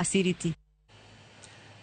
Facility.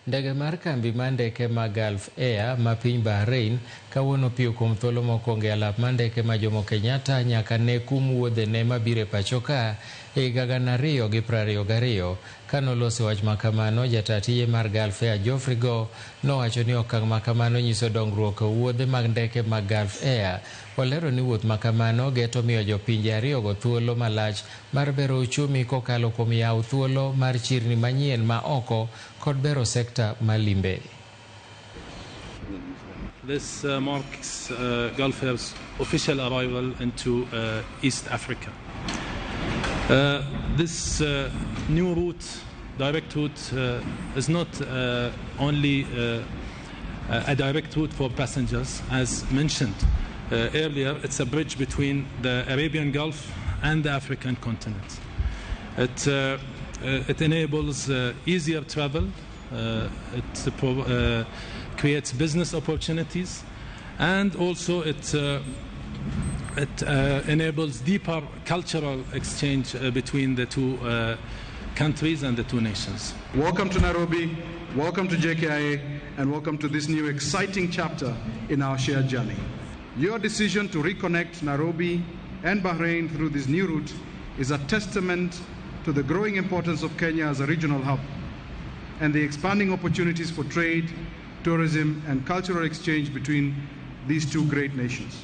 Ndege mar kambi mar ndeke ma Gulf Air ma piny Bahrain kawuono piyo kuom thuolo mokwongo e alap mar ndeke ma Jomo Kenyatta nyaka ne kum wuodhene mabiro e pacho ka e higa 2022. Kanoloso wach makamano, jataa tije mar Gulf Air Geoffrey Go nowacho ni okang' makamano nyiso dongruok e wuodhe mag ndeke mag Gulf Air. Olero ni wuoth makamano geto miyo jopinje ariyogo thuolo malach mar bero uchumi kokalo kuom yawo thuolo mar chirni manyien ma oko kod bero sekta mar limbe. This marks Gulf Air's official arrival into East Africa. This new route, direct route, is not only a direct route for passengers, as mentioned earlier. It's a bridge between the Arabian Gulf and the African continent. It enables easier travel. It creates business opportunities, and also it enables deeper cultural exchange between the two countries and the two nations. Welcome to Nairobi, welcome to JKIA, and welcome to this new exciting chapter in our shared journey. Your decision to reconnect Nairobi and Bahrain through this new route is a testament to the growing importance of Kenya as a regional hub and the expanding opportunities for trade, tourism, and cultural exchange between these two great nations.